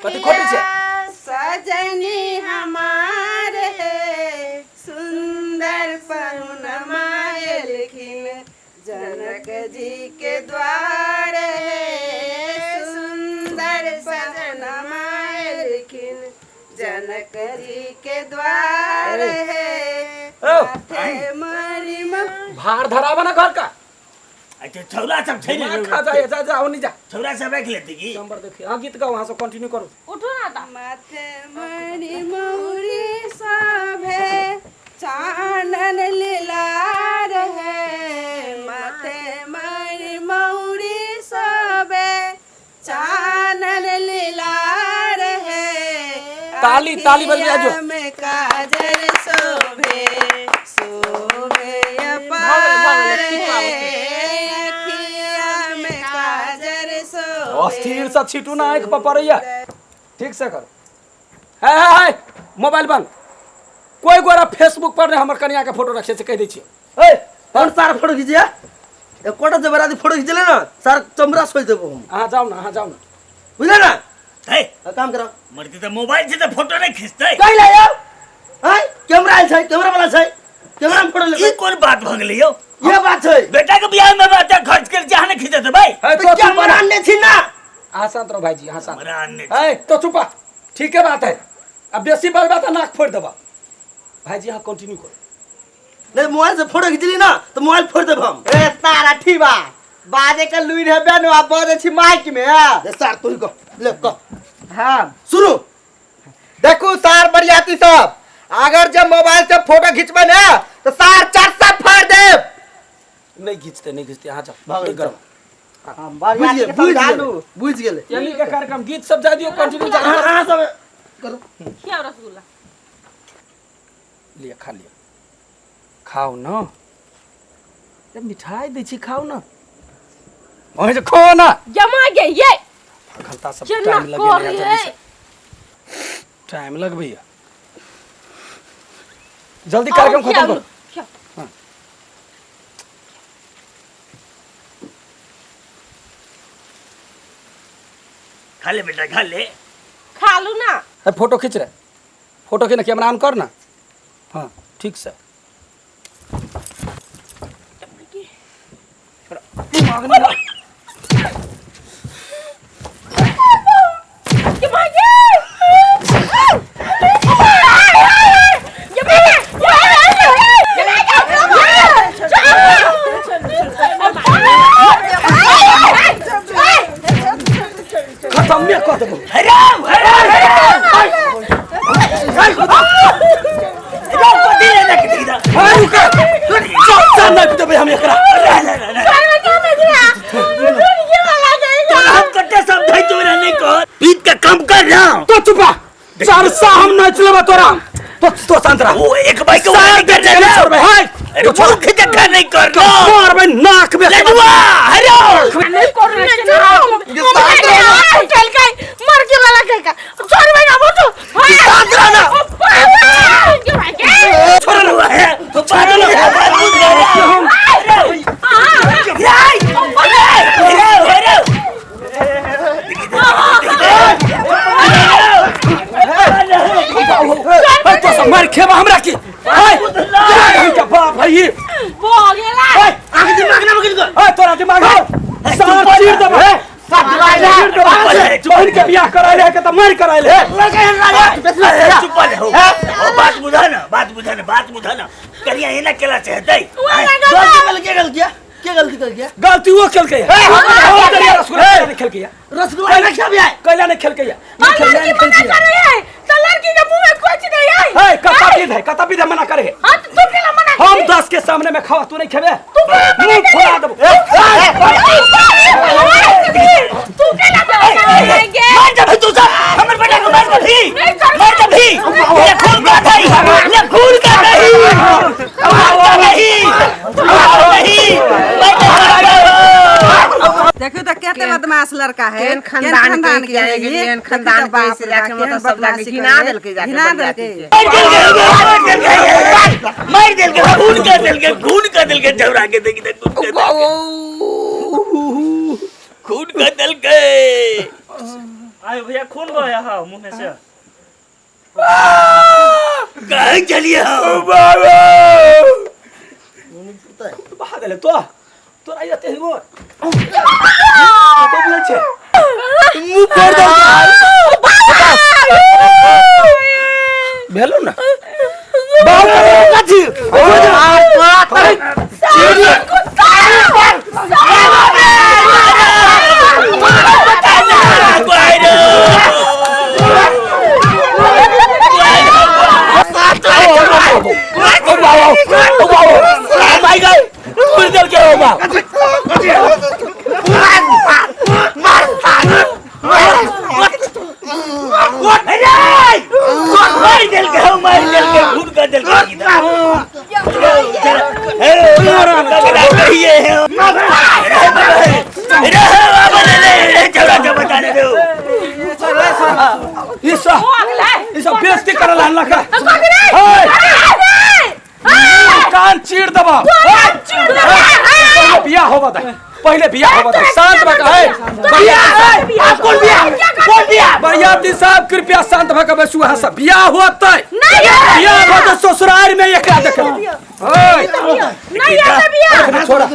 कथी खोटी छै? सजनी हमार हे सुंदर पहुनमा एलखिन जनक जी के द्वार हे सुंदर सजनमा एलखिन जनक जी के द्वार हे ओ, माथे मणि भार धरावा ना घर का अच्छा छौरा सब छै दिमाग ने खा जाए जा जा ओनी जा छौरा सब राखि लेतै की नंबर देखिए हाँ गीत गाओ वहाँ से कंटिन्यू करो उठो ना ता माथे मणि मौरी सभे चानन लीलार है माथे मणि मौरी सभे चानन लीलार है ताली- ताली बजबे आजो। अखिया में काजल शोभे शोभे अपार है अखिया में काजल शोभे अस्थिर से छीटू ना आँख पर पड़ैया ठीक से कर है है है मोबाइल बंद कोई गोरा फेसबुक पर नहीं हमर कनिया के फोटो रखे से कह दै छियै ए कौन सार फोटो खींचिया एकोटा जबरादी फोटो खींचले ना सार चमड़ा सोच देबो हम अहाँ जाउ ना अहाँ जाउ ना बुझले ना है आ, काम करो मरते तऽ मोबाइल से तऽ फोटो नहि खिंचतै कहि ले यौ हैं कैमरा आयल छै कैमरा वाला छै कैमरा में फोटो ई लेबै कोन बात भऽ गेलै यौ ये बात छै बेटा के बियाह में बात खर्च कर जहाँ नहि खिंचत भाई है तो तो चुप कैमरा आनने छी ना अहाँ शांत रहो भाईजी अहाँ शांत हमरा आनने है तो चुपा ठीक है बात है अब बेसी बात बात नाक फोड़ देबा भाईजी अहाँ कंटिन्यू करो नहीं मोबाइल से फोटो खींचली ना तो मोबाइल फोड़ देब हम ए सारा ठीक बा बाजे के लुइर हेबे न आ बजे छी माइक में ले सार तू ही कह ले कह हाँ शुरू देखू सार बरियाती सब अगर जब मोबाइल से फोटो खींचबे ना तो सार चार सब फाड़ देब नहीं घीचते नहीं घीचते अहाँ जाओ भागल नहीं करो हम बुझ बरियाती गेल के बुझ समझा गेल लू बुझ गेल चली के कार्यक्रम गीत सब जा दियो कंटिन्यू जा अहाँ अहाँ सब करू खियाओ रसगुल्ला लिअ खा लिअ खाउ न ए मिठाई दै छी खाउ न वहीं से खो ना जमा गे ये घंटा सब केना टाइम लगे करे जल्दी से टाइम लगबैया जल्दी कार्यक्रम खत्म करो खियाओ। खा ले बेटा खा ले खा लू ना है फोटो खींच रहे फोटो खींच ना कैमरा ऑन कर ना हाँ ठीक से दिमाग नहीं लगा। जमा गे जमा गे खत्म में कर देबो हराम हराम हराम कथी रे ना कथी रे हाय रुक चल चल नहीं देबे हम एकरा तोरा हम कते समझाई तोरा नहीं कर पीत के कम कर रहा हूं तो चुपा चार सा हम नहीं चलेबा तोरा तो तो शांत रह वो एक बाइक के सार नहीं कर देख रहा छोड़बे हाय अरे मुंह खिचका नहीं कर रहा मारबे नाक में लडुआ हराम नहीं करू मर के वाला का छोड़ ना बोलो शांत रह ना छोड़ रहा है तो पागल हो गया हाय तो सब मार खेबा हमरा की हाय के बाप है ये बोगेला आगे दिमाग ना मगिल कर हाय तोरा दिमाग है सार चीर देबे चीर देबे बहन के बियाह कराइले है के त मार कराइले है चुप रहो बात बुझा ना बात बुझा ना बात बुझा ना करिया एना केला से हेतै गलती कर के गलती के गलती कर गया गलती वो खेल के है हम करिया रसगुल्ला नहीं खेल के है रसगुल्ला ना खा भी आए कैला नहीं खेल के है लड़की मना कर रही है तो लड़की के मुंह में कुछ नहीं है है कता विध है कता विध है मना करे है हां तो तू केला मना हम 10 के सामने में खावा तू नहीं खेबे मुंह फोड़ा देबो तू केला मना करेंगे मार दे तू सब हमर बेटा को मार दे मार दे ये खून का नहीं ये खून का नहीं मार का नहीं मार नहीं देखियो तो केते बदमाश लड़का है केहन खानदान के है के ये? केहन खानदान देखियो तो बाप के रे जाके बाप, मतलब केहन सब जाके बदमाशी घिना करे। देलकै जाके घिना बरियाती देलकै। के। मार देल के खून कर देल के खून कर देल के झवरा के देखी देख खून कर खून कर देल के आयो भैया खून बहे है मुंह में से। कहाँ चलिए हो बाबा बहा देले तो तोरा एते हिम्मत तो बुझै छै मुंह फोड़ दो भेलो ना। बाबू कथी मार देल के हो मार देल के खून कर देल के हे कहिए है रे बाबा ले ले चलो चलो बता दे ई सब ई सब बेइज्जती करल हन लखा। कान चीर दबा। पहले बियाह होबा दे, पहले बियाह होबा दे, शांत भऽ के। बियाह कौन बियाह कौन बियाह? बरियाती साहब कृपया शांत भऽ के बैसू। अहाँ सब बियाह होतै, बियाह भऽ तऽ ससुरारि में एकरा देखबै। छोड़ा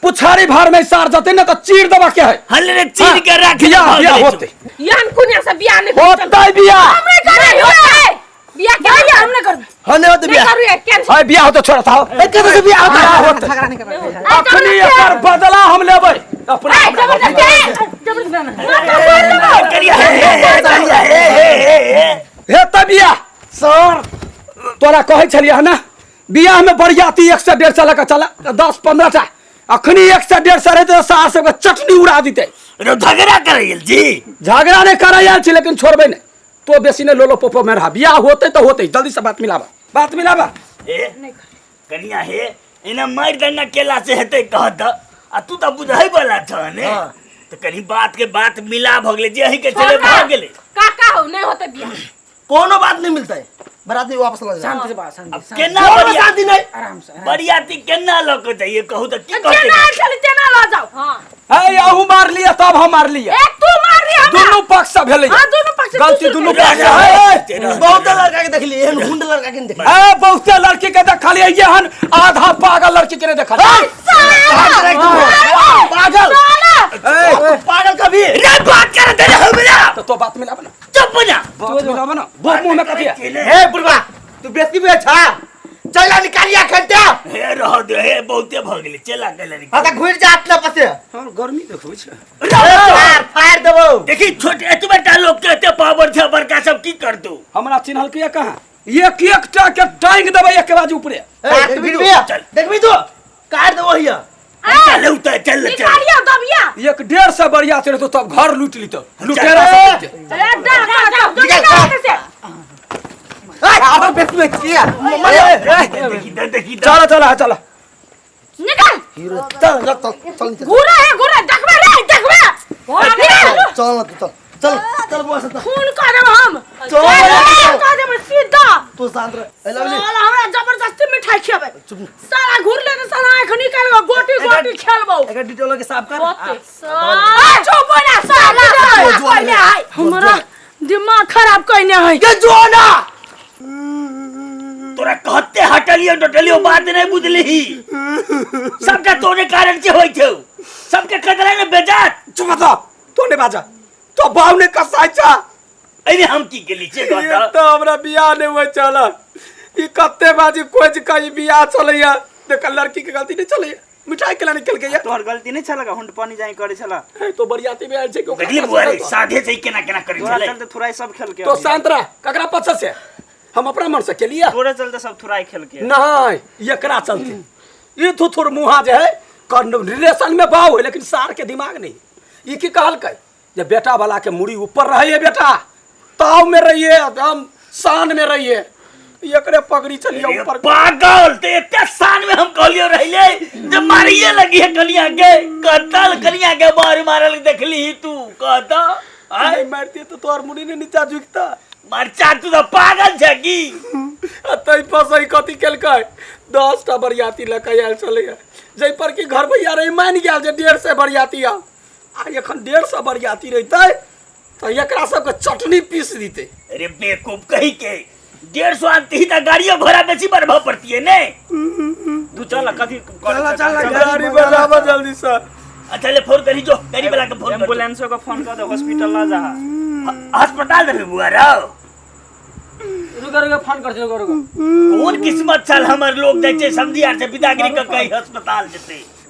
पुछारी भार में सार जते ने तऽ चीर दबा के है। हल रे चीर के रख। बियाह बियाह होतै, यहन कुनिया से बियाह नहीं होतै बियाह। नहीं होतै बियाह। के हम नहीं करबै। हां नहीं होते नहीं बियाह। करू कैंसिल। है बियाह होतै, छोड़ा थाओ। ए कते से बियाह होता? बियाह होतै। झगड़ा नहीं करबै। अखनी एकर बदला हम लेबै अपना। ए जबरदस्ती जबरदस्ती माथा फोड़ देबो। करिया हे हे हे हे हे हेतै बियाह। सर तोरा कहै छलियै हन ना बियाह में बरियाती 1 से 150 लऽ कऽ चला 10-15 टा। अखनी 1 से 150 रहतै तऽ सार सबके चटनी उड़ा दितै। रो झगड़ा करे गेल जी। झगड़ा नहि करै आयल छी लेकिन छोड़बै नहि। तो बेसी नहि लोलो पोपो में रहा। बियाह होतै तऽ होतै, जल्दी से बात मिलाबा, बात मिलाबा। ए कनिया हे एना मारि देना केला से हेतै कहत आ तू तऽ बुझै वाला छ ने तऽ कनी बात के बात मिला भऽ गेलै जे अहीं के चले भऽ गेलै। काका हो नहीं होतै बियाह। कोनो बात नहीं मिलता है, बराती वापस लग जा। शांति से बात, शांति। अब केना कोनो बरिया शांति नहीं। आराम से। बरियाती केना लऽ के जाइए कहू तऽ की कहतै? जेना चली तेना लऽ जाओ। हां है अहूँ मार लिअ तब हम मार लिअ। ए तू मार रही हमरा। दुनू पक्ष से भेलै। हां दुनू पक्ष से। गलती दुनू पक्ष से है। बहुत लड़का के देखली एहन हुंड लड़का के नहीं देखली। ए बहुते लड़की के देखलियै एहन आधा पागल लड़की के नहीं देखलियै। पागल पागल कभी रे बात कर दे हमरा तो तो बात मिलाबा ना। चुप ना बात मिलाबा ना। बहुत मुंह में कथी है? हे बुढ़वा तू बेसी बुझे छा, चल निकालिया खंटा। हे रह दे हे बहुते भऽ गेलै चला गेलै। हां त घुर जा अपना पसे। हां गर्मी देखबै छै। फायर फायर देबो। देखी छोट एतबे टा लोग के एते पावर छै बड़का सब की करतौ। हमरा चिन्हल के कहाँ एक एक टा के टांग देबै एक बाजू ऊपरे। चल देखबी तू काट देबो हिया। चल उतर चल चल निकालियो दबिया। 1-150 बरिया रहतो तब घर लूट लीतो लुटेरा सब। ए डा डा डा से आरो बेसी बुझे छिया। देखी देखी। चल चल चल निकल। चल चल चल चल घूरा है घूरा देखबे रे देखबे। चल चल चल चल बुआ से खून कर देब हम। चल कर देब सीधा। तू शांत रह। ए लवली साला हमरा जबरदस्ती मिठाई खियाबे। साला घूर ले साला आंख निकाल के गोटी गोटी खेलबो। एकर डिटोल के साफ कर। साला चुप ना साला पहिले है हमरा दिमाग खराब कइने है। के जो ना तोरा कहते हटलियो डटलियो बात नहीं बुझलिही। सबके तोरे कारण से होई छौ सबके कदरा ने बेजात। चुप रह तो ने बाजा तो बाव ने कसाई छा। अरे हम की गेली छे ये तो हमरा बियाह नहीं होय चल। ई कते बाजी खोज के ई बियाह चलैया देख लड़की के गलती नहीं चलैया मिठाई केला निकल गया। तोहर गलती नहीं छलगा हुंड पानी जाई करे छला। तो बरियाती में आयल छै कि ओकरा देखली बुआ रे साधे से केना केना करे तोरा छलै। चलते थुराई सब खेल के तो शांत रह ककरा पछ से हम अपना मन से केलिया। तोरे चलते सब थुराई खेल के नहीं एकरा चलते ई थुथुर मुहा जे है रिलेशन में बाव है लेकिन सार के दिमाग नहीं। ई की कहलकै जे बेटा वाला के मुड़ी ऊपर रहे बेटा ताव में रहिए हम शान में रहिए एकरे पगड़ी चलिए ऊपर। पागल ते एते शान में हम कहलियो रहिले जे मारिए लगी है कनिया के कतल कनिया के मार मारल देखली तू कहता नहीं मारती तो तोहर मुड़ी ने नीचा झुकता। मरचा तू तो पागल छै की। आ तै पर कथी केलकै 10 टा बरियाती लऽ के आयल छलैया जाहि पर कि घर भैया रही मान गेल जे 150 बरियाती आउ। आ एखन 150 बरियाती रहितै तऽ एकरा सबके चटनी पीस दिते। अरे बेवकूफ कही के 150 आनती ही त गाड़ियों घोड़ा बेसी बढ़बा पड़ती है ने। तू चल कथी चला, चला, गाड़ी बजाबा जल्दी से। अच्छा ले फोन करी जो गाड़ी वाला के फोन कर। एम्बुलेंसो के फोन कर दे, हॉस्पिटल ला जा। अस्पताल देबे बुआ राव। रुको रुको फोन कर, रुको रुको। कोन किस्मत छल हमर लोग जाइ छै समझी आर से विदागरी क कई अस्पताल जेतै।